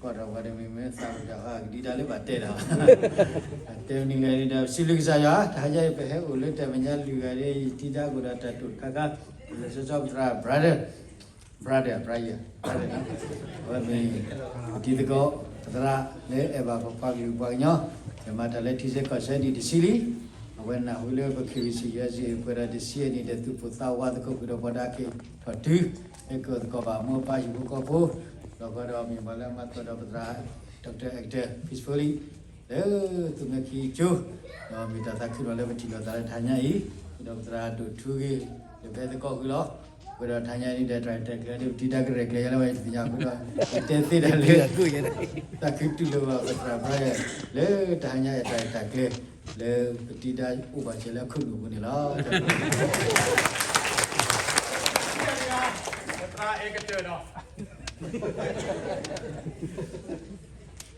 ကီၢ်ဒီးပှၤတမံၤမ့ၢ်သးဝံၣ်တၢ်ဟါ ကဒံဒါလၢဘၣ်တဲတၢ်, တဲမနုၤလဲၣ်ဒီး စံးဘျုးကစၢ်ယွၤ တဟါညါအံၤ ပဟဲအိၣ်လၢတၢ်မဲာ်ညါလုၢ်ဂၤဒီး ယတံၤဒါကအိၣ်ဒီးတၢ်တိာ်တခါခါ, လၢစီစီပသရၣ် brother, brother, brother, brother, အဝဲမ့ၢ် ပတံၤသကိး ပသရၣ်လၢအဲၣ်ဘၣ်ပပှၤကလုာ်ပှၤကညီ, ယမၤတၢ်လၢထံဆၢကီၢ်ဆၢဒံးတဆံလံ, အဝဲနၢ်ဟူလၢပ KBC USA ပှဲၤဒီးတဆံအနံၣ်ဒီး သူၣ်ပိၢ်သးဝးသကိးဃုာ်ဒီးပှၤဒၣ်က့ၤထီၣ်တုၤ ဟဲက့ၤသကိးဘၣ်မိၢ်ပၢ်ဟံၣ်ဖိဃီဖိ, ဒီးဃီဒီးမ့ၢ်ပှၤလၢမၤသကိးဒီးပသရၣ် Doctor Actor Peacefully လၢသူမွဲခံကၠိ, ဒီးမ့ၢ်တၢ်သးခုလီၤလၢပထံၣ်လိာ်သးလၢတဟါညါအံၤ, ဒီးပသရၣ်ဒိၣ်ထူဂ့ၤ လၢပဟဲသကိးဃုာ်လီၤ, အဃိဒီးတဟါညါအံၤဒ်တၢ်ရဲၣ်တၢ်ကျဲၤဒီးပတံၤဒါကရဲၣ်ကျဲၤယါလၢဝဲတသ့ၣ်ညါအဃိဒီး ပတဲသ့ဒၣ်လၢ တၢ်ကတုၤလၢပသရၣ် brother လၢတဟါညါအံၤတၢ်ရဲၣ်တၢ်ကျဲၤ လၢပတံၤဒါအိၣ်ဘၣ်စဲၤလၢအခိၣ်နူာ်ပူၤန့ၣ်လီၤ. ဟ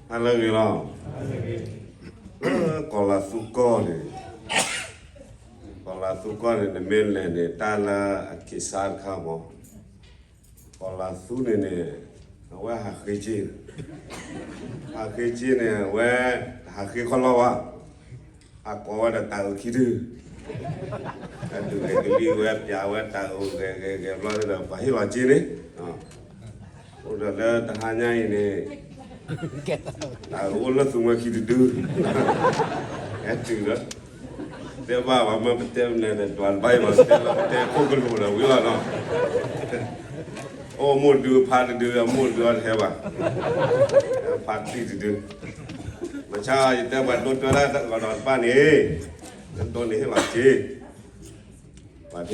ါလၢအဂ့ၤလီၤ. ကီၢ်လၤသူကီၢ်န့ၣ်, ကီၢ်လၤသူကီၢ်န့ၣ် နမ့ၢ်လဲၤန့ၣ် တၢ်လၢအက့ၤဆါတခါမး, ကီၢ်လၤသူန့ၣ်န့ၣ် အဝဲဟးဃ့က့, ဟးဃ့က့န့ၣ် အဝဲ တဟးဃ့ခီလီၤဘၣ်, ဟးကိးဝဲဒီးတၢ်အုးခံဒု, တၢ်ဒုးဂဲၤကလံၤဝဲ ပျးဝဲတၢ်အုးဂဲၤဂဲၤဂဲၤဘျီဒီး ပှၤဟ့ၣ်လီၤက့န့ၣ် အိၣ်ဒီးလၢတဟါညါအံၤန့ၣ် တၢ်အုးအိၣ်လၢသူမွဲခံတဒု, ဟဲတုၤလၢ တဲဘၣ်ပှၤမၢပတဲမနုၤဒီး ဒွးတဘၣ်အံၤဘၣ် တဲလၢပတဲခိၣ်ကလိာ်ဒီးဝံၤလီၤနီၤ, အိၣ်မိၢ်ဒုဖါတဒု အမိၢ်ဒုအီၤတဟဲဘၣ်, ဖါတံၢ်တဒု, မဆါယတဲပှၤဒိတွဲဒၣ်တၢ်ကီဒီးတဘၣ်န့ၣ်, ဒိန့ၣ်ဟ့ၣ်လီၤက့ ပှၤတဟ့ၣ်နီတဂၤဘၣ်, မ့ၢ်ဘၣ်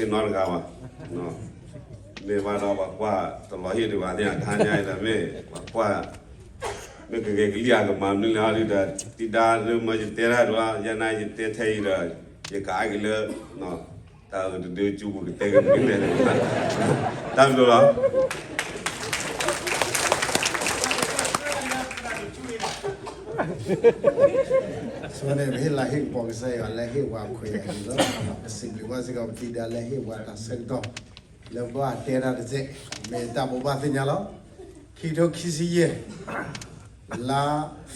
ဒီးပှၤကွၢ်တလီၤဟ့ၣ်ဒံးဘၣ်သ့ၣ်ညါ တဟါညါအံၤဒီးမ့ၢ်ပှၤကွၢ်, မ့ၢ်ကဂဲၤကလံၤအကမၤမနုၤလဲၣ်ဟီဒုဒီး တံၤဒါလၢမၢယတဲတၢ်ဒွး ယနာ်ယတဲထဲအံၤဒီး ယကအါက့ၤလၢ တၢ်အုးတဒုကၠူပူၤကတဲက့ၤမနုၤလဲၣ်, တၢ်ဘျုးလီၤ. ဆိန့ၣ် ပဟ့ၣ်လၤဟ့ၣ်ကပီၤကစၢ်ယွၤလၢဟ့ၣ်ပှၤခွဲးယာ်အံၤလီၤ. ပစံးဘျုးဘၣ်စ့ၢ်ကီးပတံၤဒါလၢဟ့ၣ်ပှၤတၢ်ဆၢကတီၢ် လၢပဘၣ်တဲတၢ်တစဲး မ့ၢ်တၢ်ဘိးဘၣ်သ့ၣ်ညါလီၤ. ခံကထိခံဆံယဲၢ် လါ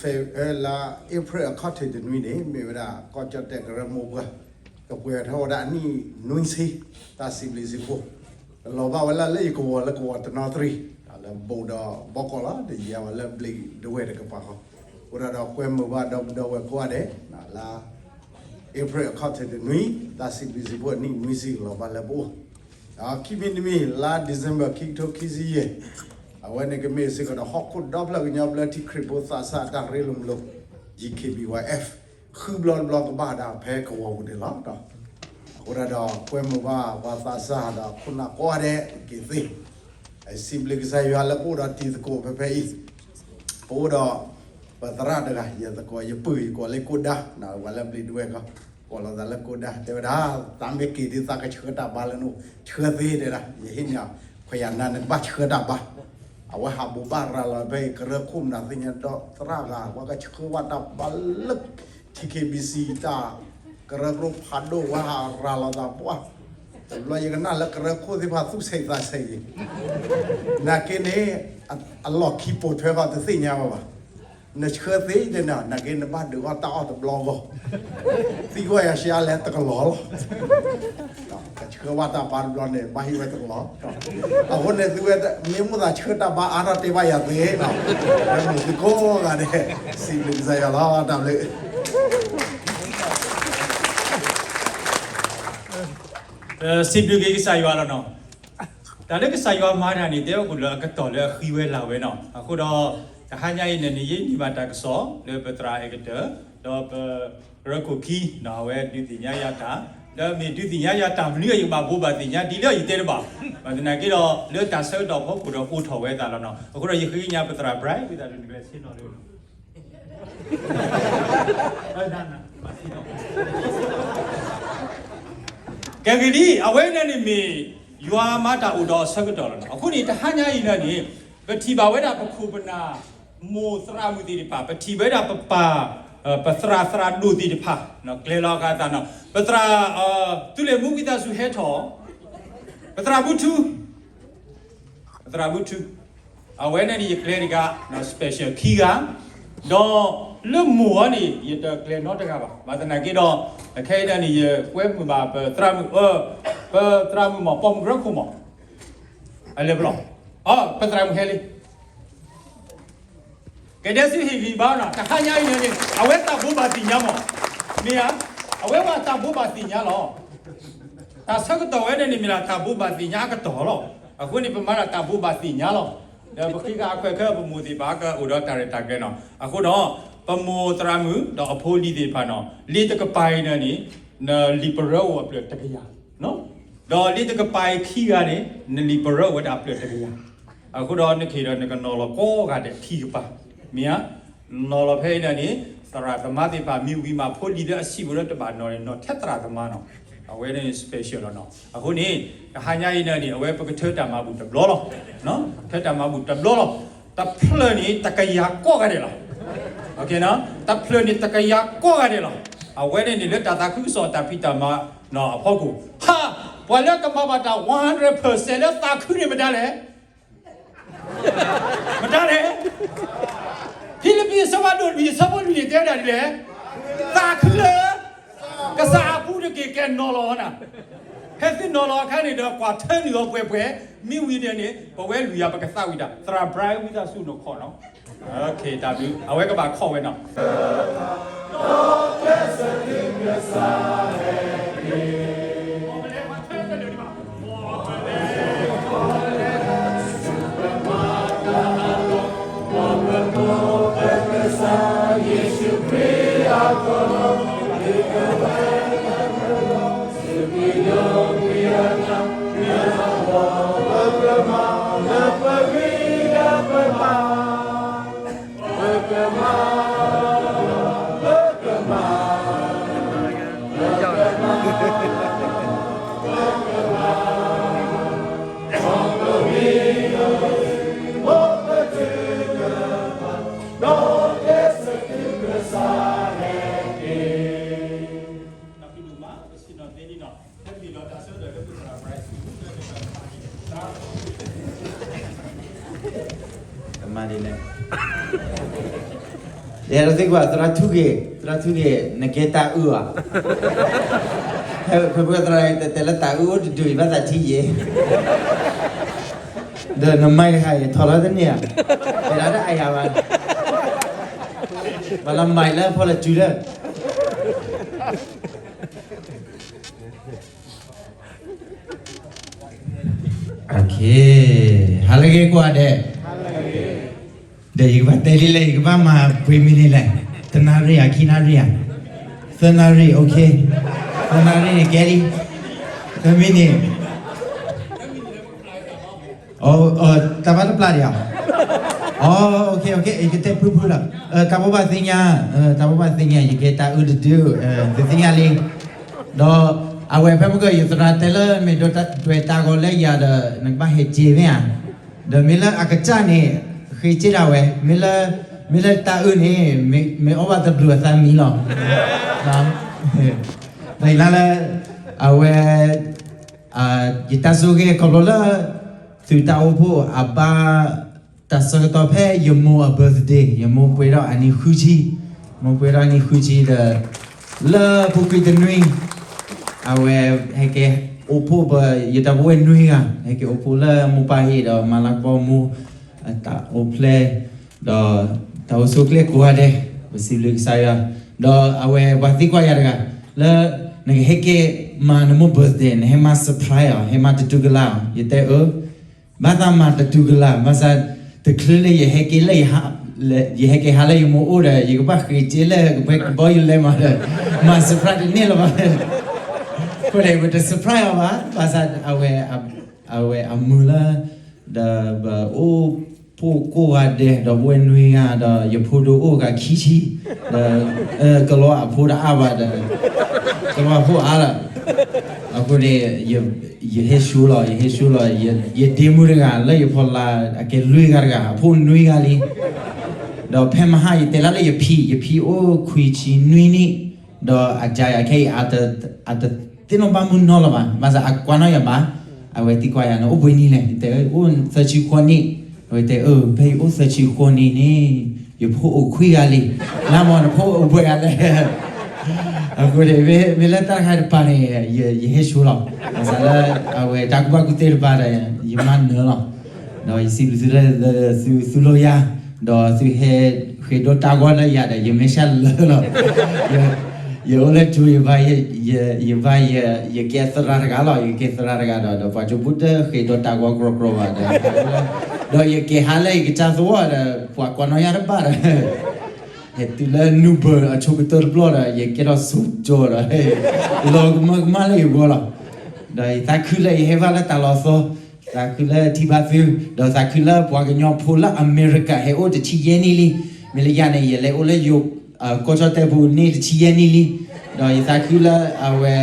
Feb လါ April အခီၣ်ထံးတနွံန့ၣ် မ့ၢ်ဝဲဒၣ်ကီၢ်ကၠီၣ်တဲၣ်ကရၢမိၢ်ပှၢ် ကပှဲၤထီၣ်ဝဲဒၣ်အနံၣ်နွံဆံ တၢ်စံးဘျုးစံးဖှိၣ် လီၤဘၣ်ဝဲလၢလၢယကဝီၤလၢကဝီၤတနီသရံၣ် လၢဘူးဒီးဘီကီးလီၤ ဒီးယၤဝဲလၢဘျံးဒဝဲၢ်တကပၤဃီ, အဃိဒီးကွဲမုာ်ဘၣ်ဒီပုၢ်ဒီဝဲၢ်ကိးဂၤဒဲး လါ April အခီၣ်ထံးတနွံ တၢ်စံးဘျုးစံးဖှိၣ်အနံၣ်နွံဆံကလီၤဘၣ်လၢပအိၣ်, ဒီးခံမံၤတမံၤ လါ December ခံကထိခံဆံယဲၢ် အဝဲန့ၣ်ကမ့ၢ်စ့ၢ်ကီးဒီးဟီၣ်ခိၣ်ဒီဖျၢၣ်ကညီဘျၢထံခရံာ်ဖိသးစၢ်တၢ်ရ့လိာ်မုာ်လိာ် G K B Y F ဃုဘျီတဘျီကဘၣ်ဒၣ်ဖဲကဝီၤပူၤန့ၣ်လီၤ. အဃိဒီးကွဲမုာ်ဘၣ်ပှၤသးစၢ်ဒီး ခိၣ်နၢ်ကိးဂၤဒဲး က့ၤသ့ စံးဘျုးကစၢ်ယွၤလၢပအိၣ်ဒီးတံၤသကိးဖဲဖဲအံၤ, ပအိၣ်ဒီး ပသရၣ်တဂၤ ယသကိးယပုၢ်ယကိးလၢကိၣ်ဒါ ပှၤလၢဘျံးဒဝဲၢ်ကီး ကိးလီၤသးလၢကိၣ်ဒါ တဲဝဲဒၣ် သးမ့ၢ်က့ၤဒ်သးကဆှၢတၢ်ဘါလၢနအိၣ် ဆှၢသ့တဲဒၣ် ယဟ့ၣ်န့ၢ်ခွဲးယာ်နၤ နကဘၣ်ဆှၢတၢ်ဘါ, အဝဲဟးဘိးဘၣ်ရၤလီၤဖဲအံၤ ကရၢခိၣ်မနုၤသ့ၣ်ညါဒီးသရၣ်ဂၤ ဝဲကဆှၢဝဲတၢ်ဘါလၢ T K B C တၢ် ကရၢကရိဖးဒိၣ်ဝဲဟးရၤလီၤသးပှၢ်, တဘျီယကနၣ်လၢကရၢခိၣ်သ့ၣ်တဖၣ်သူၣ်ဆံးသးဆံးအံၤ, နာ်က့န့ၣ် အလီၢ်ခံပိာ်ထွဲဃီတသ့ၣ်ညါဘၣ်ဘၣ်, နဆှၢသ့တဲန့ၣ် နာ်က့နဘၣ်ဒုးအီၣ်တၢ်အီၣ်တဘျီဂီၢ်, သံကွၢ်ယၤရှဲလဲၣ်တကလီၤလီၤ ကဆှၢဝဲတၢ်ဘါတဘျီန့ၣ် ဘၣ်ဟ့ၣ်ဝဲတကလီၤ, အဃိန့ၣ်သုဝဲ မ့ၢ်မိၣ်သးဆှၢတၢ်ဘါအါထီၣ်တဲဘၣ်ယၤသ့, မ့ၢ်သုကိးဂၤဒဲး စံးဘျုးကစၢ်ယွၤလီၤ တၢ်ဘျုး စံးဘျုးက့ၤကစၢ်ယွၤလီၤနီၤ, တၢ်လၢကစၢ်ယွၤမၤတၢ်န့ၣ် တဲဝဲကလၢအကတီၢ်လၢအဃံဝဲလၤဝဲနီၤ, အဃိဒီး တဟါညါအံၤန့ၣ် နယ့ၣ်နံၣ်ဘၣ်တၢ်ကစီၣ် လၢပသရၣ်အဲကတၢၢ် ဒီးပရၢခိၣ်ခံနီၤ အဝဲဒုးသ့ၣ်ညါယၤတၢ်, ဒီးမ့ၢ်ဒုးသ့ၣ်ညါယၤတၢ်မနုၤအံၤ ယကဘၣ်ဘိးဘၣ်သ့ၣ်ညါဒ်လၢယတဲတဘၣ်, ဘၣ်သနာ်က့ဒီး လၢတၢ်ဆၢကတီၢ်ဖီခိၣ်ဒီးအိၣ်ထီၣ်ဝဲသးလီၤနီၤ, အဃိဒီးယဃ့ကညးပသရၣ် Bright ဝံသးစူၤနကလဲၤဆ့ၣ်နီၤလၢ ကဲဂ့ၤလံ, အဝဲန့ၣ်န့ၣ်မ့ၢ် ယွၤမၤတၢ်အိၣ်ဒီးအဆၢကတီၢ်လီၤ. အဃိန့ၣ် တဟါညါအံၤန့ၣ်န့ၣ် ပထံၣ်ဘၣ်ဝဲဒၣ်ပခိၣ်ပနၢ် မိၢ်သရၣ်မုၣ်သ့ၣ်တဖၣ်, ပထံၣ်ဝဲဒၣ်ပပၢ် ပသရၣ်သရၣ်ဒိၣ်သ့ၣ်တဖၣ် ကျဲၤလီၤအသးနီၤ, ပသရၣ် သုလဲၤမူဝံသးစူၤဟဲထီၣ်, ပသရၣ်ဘူထူ ပသရၣ်ဘူထူ, အဝဲန့ၣ်န့ၣ် ယကျဲတဂၤ special ခံဂၤ, ဒီးလၢမိၢ်အံၤန့ၣ် ယတကျဲနီတဂၤဘၣ်. ဘၣ်သနာ်က့ဒီး အခဲအံၤန့ၣ် ယကွဲမုာ်ဘၣ်ပသရၣ်မုၣ်, ပသရၣ်မုၣ်မး ပိာ်မုၣ်ကရၢခိၣ်မး, အလဲၤဘျီ, အ ပသရၣ်မုၣ်ဟဲလံ ကဒဲစ့ဟ့ၣ်ဂံၢ်ဘါနီၤ, တဟါညါအံၤန့ၣ် အဝဲတၢ်ဘိးဘၣ်သ့ၣ်ညါမး, မ့ၢ်ဧါ, အဝဲဝဲတၢ်ဘိးဘၣ်သ့ၣ်ညါလီၤ. တၢ်ဆၢကတီၢ်ဝဲန့ၣ်န့ၣ် မ့ၢ်ဒၣ်တၢ်ဘိးဘၣ်သ့ၣ်ညါအကတီၢ်လီၤ. အဃိန့ၣ် ပမၤဒၣ်တၢ်ဘိးဘၣ်သ့ၣ်ညါလီၤ. ဒီးပဃ့ကၤအခွဲးခဲ ပမိၢ်သ့ၣ်တဖၣ်ကအိၣ်ဒီးတၢ်ရဲၣ်တၢ်ကျဲၤနီၤ. အဃိဒီး ပမိၢ်သရၣ်မုၣ်ဒီးအဖိလံၤသ့ၣ်တဖၣ်နီၤ, လံာ်တကပၤအံၤန့ၣ်န့ၣ် နလံာ်ပရၢအိၣ်အဖျၢၣ်တကယၤ ဒီးလံာ်တကပၤအံၤခံဂၤန့ၣ် နလံာ်ပရၢအိၣ်ဝဲဒၣ်အဖျၢၣ်တကယၤ. အဃိဒီးနကဟ့ၣ်ဒီးနကနီၤလီၤကိးဂၤဒဲးခံကပၤ, မ့ၢ်ဧါ. နီၤလီၤဖဲအံၤန့ၣ်န့ၣ် သရၣ်သမါသ့ၣ်တဖၣ်မ့ၢ်ဝံၤမး ဖိလံၤလၢအဆံးဖိလၢတဘၣ်နီၤန့ၣ် နီၤထဲသရၣ်သမါနီၤ. အဝဲန့ၣ် special လီၤနီၤ. အဃိန့ၣ် တဟါညါအံၤန့ၣ်န့ၣ် အဝဲပကထၢတၢ်မၤဘူၣ်တဘျီလီၤ. ထၢတၢ်မၤဘူၣ်တဘျီလီၤ. တဖျၢၣ်န့ၣ်တကယၤကိးဂၤဒဲးလီၤ. တဖျၢၣ်န့ၣ်တကယၤကိးဂၤဒဲးလီၤ. အဝဲန့ၣ်န့ၣ် လၢတၢ်သးခုကစီၣ်တၢ်ဖံးတၢ်မၤနီၤအဖီခိၣ်, ဟါ, ပှၤလၢကမၤဘၣ်တၢ် one hundred percent လၢသးခုန့ၣ်မတၤလဲၣ် မတၤလဲၣ်. ဖံလံးပံၤအဆၢဖးဒိၣ်လွံၢ်အဆၢဖိလွံၢ်န့ၣ် တဲဝဲဒၣ်ဒ်လဲၣ်, သးခုလၢ ကစၢ်အပူၤတက့ၢ်. ကဲနီၤလီၤနၤ, ဖဲသုနီၤလီၤအခါန့ၣ်ဒီး ကွၢ်ထၢနုာ်အီၤပှဲၤပှဲၤ, မ့ၢ်ဝံၤန့ၣ်န့ၣ် ပဝဲလွံၢ်ဂၤပကသးဝံၣ်တၢ် သရၣ် Brian ဝံသးစူၤ နခိၣ်နီၤ. တၢ်ဘျုး, အဝဲကဘၣ်ခိးဝဲနီၤ. ကမၤဒ်လဲၣ်. ယအဲၣ်ဒိးသံကွၢ် သရၣ်ထူဂ့ၤ, သရၣ်ထူဂ့ၤ နကဲတၢ်အုၣ်ဧါ. ဖဲဖဲပှၤသရၣ်တဲတဲလၢတၢ်အုၣ်အိၣ်တဒု ယဘၣ်သးထံၣ်ယဲ, ဒီးနမၤတခါယထီၣ်လီၤတန့ၢ်ဧါ, ဝဲဒၣ်တၢ်အယၤဘၣ်, ဘၣ်လီၤမၤလၢဖီလၢစုလၢ ဟါလၢအဂ့ၤကိးဂၤဒဲး, ဒီးယကဘၣ်တဲဒ်လဲၣ်, ယကဘၣ်မၤပှဲၤမံၤန့ၣ်လဲၣ်, တနၣ်ရံၣ်ဧါ, ခံနၣ်ရံၣ်ဧါ, သၢနၣ်ရံၣ်, သၢနၣ်ရံၣ်န့ၣ်ကဲလံ, သၢမံၤန့ၣ် တၢ်ဘၣ်တပျၢ်ဒံးဧါ, ယကတဲဖုဖုလီၤ, တၢ်ဘိးဘၣ်သ့ၣ်ညါ, တၢ်ဘိးဘၣ်သ့ၣ်ညါ ယကဲတၢ်အုၣ်တဒု, သ့ၣ်ညါလံ, ဒီးအဝဲဖဲမုၢ်ကီၢ် ယသရၣ်တဲလၢ မ့ၢ်ဒိးတၢ်တွဲၤတၢ်ဂီၤလၢယၤဒီး နကဘၣ်ဟဲက့ၤမ့ၢ်ဧါ, ဒီးမ့ၢ်လၢအကစၢ်န့ၣ် ဃ့က့ၤဒၣ်ဝဲ, မ့ၢ်လၢတၢ်အုၣ်န့ၣ် မ့ၢ်အီၣ်ဘၣ်တဘျုးအသးမံလီၤ, ဒီးလၢ အဝဲ ယတၢ်ဆိၣ်ဂ့ၤခီဖျိလၢ သုးတၢ်အိၣ်ဖှိၣ်အဘၣ် တၢ်ဆၢကတီၢ်ဖဲယမိၢ်အ birthday, ယမိၢ်ပှဲၤထီၣ်အနံၣ်ဃုဆံ, မိၢ်ပှဲၤထီၣ်အနံၣ်ဃုဆံဒီး လၢအပူၤကွံာ်တနွံ အဝဲဟဲက့ၤအိၣ်ဖှိၣ်ပ ယတၢ်ပဝဲၢ်နွံဂၤ ဟဲက့ၤအိၣ်ဖှိၣ်လၢမိၢ်ပၢ်ဟံၣ်ဒီး မၤလၤကပီၤမိၢ် အတၢ်အိၣ်ဖျဲၣ် ဒီးတၢ်အိၣ်ဆူၣ်အိၣ်ချ့ကိးဂၤဒဲး, ပစံးဘျုးကစၢ်ယွၤ, ဒီးအဝဲပှၤသံကွၢ်ယၤတဂၤ, လၢနကဟဲက့ၤမၤနမိၢ် birthday နဟဲမၤ surprise အီၤ, ဟဲမၤတတူၢ်ကလာ်အီၤ, ယတဲအၢ ဘၣ်သးမၤတတူၢ်ကလာ်, ဘၣ်ဆၣ်တချုးလၢယဟဲက့ၤလၢ ယဟဲက့ၤဟးလၢယမိၢ်အိၣ်ဒီး ယကဘၣ်ဃ့က့ၤလၢကဘီယူၤလဲမးဒီး မၤ surprise တန့ၢ်လၢၤဘၣ်, အဃိန့ၣ် ပတ surprise အီၤဘၣ်, ဘၣ်ဆၣ်အဝဲ အဝဲအမုာ်လၢ ဒီးပအိၣ်ဖှိၣ်ကိးဂၤဒဲး ဒီးပဝဲၢ်နွံဂၤ ဒီးယဖိဒိၣ်အိၣ်ဂၤခံဆံ, ဒီး ကလီအဖိတအါဘၣ်ဒီး ကလီအဖိအါလီၤ, အဃိန့ၣ် ယဟဲဆူလီၤ ယဟဲဆူလီၤ, ယဒ့မုၣ်တဂၤလၢယဖီလာ် အကဲလွံၢ်ဂၤတဂၤ အဖိနွံဂၤလံ, ဒီးဖဲမဟါယတဲလၢလၢယဖံ, ယဖံအိၣ်ခွံဆံနွံနံၣ်, ဒီးအကါယၤခဲအံၤ အတသ့ၣ်နီၣ်ဘၣ်မုၢ်နီၢ်လၢၤဘၣ်, ဘၣ်ဆၣ်အကွၢ်နီၣ်ယၤဘၣ်, အဝဲသံကွၢ်ယၤန့ၣ် အိၣ်ပှဲၤနံၣ်လဲၣ်, ယတဲအိၣ်သၢဆံဃိးနံၣ်, ဝဲတဲအၢ ဖဲယအိၣ်သၢဆံဃိးနံၣ်န့ၣ် ယဖိအိၣ်ခွံဂၤလံ, နမ့ၢ်နဖိအိၣ်ပှဲၤဂၤလဲၣ်. အဃိန့ၣ် မ့ၢ်လၢတၢ်တခါတပၤန့ၣ် ယဟဲဆိလီၤ. ဘၣ်ဆၣ်လၢ အဝဲတၢ်ကူၣ်ဘၣ်ကူၣ်သ့တပၤဒီး ယမၤနၢၤလီၤ. ဒီးယစံးဘျုးသုလၢသုလိာ်ယၤ, ဒီးသုဟဲဃ့ဒိတၢ်ဂီၤလၢယၤဒီး ယမဲာ်ဆှးလၢာ်လီၤ. ယအိၣ်လၢကၠိ ယဘၣ်ယ ယဘၣ်ယ ယကဲသရၣ်တဂၤလီၤ, ယကဲသရၣ်တဂၤဒီး ဒီးပှၤကၠိဖိတဃ့ဒိတၢ်ဂီၤကြီကြီဘၣ်ဒီး ဒီးယကဲဟးလၢယကစၢ်သဝီဒီး ပှၤကွၢ်နီၣ်ယၤတဘၣ်ဒီး ဟဲတုၤလၢ Newburgh အဆိကတၢၢ်တဘျီဒီး ယကဲထီၣ်ဆိကၠိဒီး လီၤကမၢကမၣ်လၢယဂီၢ်လီၤ. ဒီးယသးခုလၢယဟဲဘၣ်လၢတၢ်လီၤသီ, သးခုလၢထံၣ်ဘၣ်သု, ဒီးသးခုလၢပှၤကညီဖိလၢအမဲရကၤ ဟဲအိၣ်တဆံယဲၢ်နံၣ်လံ. မ့ၢ်လၢယၤန့ၣ် ယလဲၤအိၣ်လၢယိၤ ကီၢ်ကၠီၣ်တဲၣ်ပူၤန့ၣ်တဆံယဲၢ်နံၣ်လံ. ဒီးယသးခုလၢအဝဲ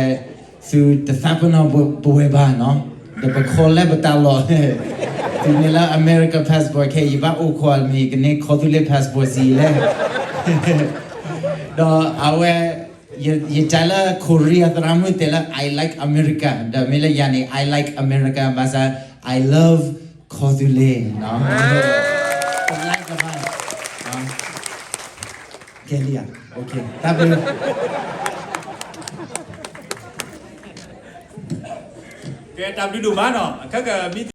သုတသးပ့ၤနီၣ်ပဝဲဘၣ်နီၤ, ဒီးပခီလဲပတၢ်လီၢ်, သုမ့ၢ်လၢ American passport ခဲအံၤ ယဘၣ်အိၣ်ခိးမ့ၢ် ယကန့ၢ်ခီသူလ့ၤ passport စံးလဲၣ်. ဒီးအဝဲ ယတဲလၢ Korea သရၣ်မုၣ်တဲလၢ I like America, ဒီးမ့ၢ်လၢယၤန့ၣ် I like America ဘၣ်ဆၣ် I love ခီသူလ့ၤနီၤ. ပ like တဖၣ် ကဲလံဧါ, တၢ်ဘျုး, ကဲတၢ်ဘျုးဒိၣ်မးနီၤ, ခဲကမံ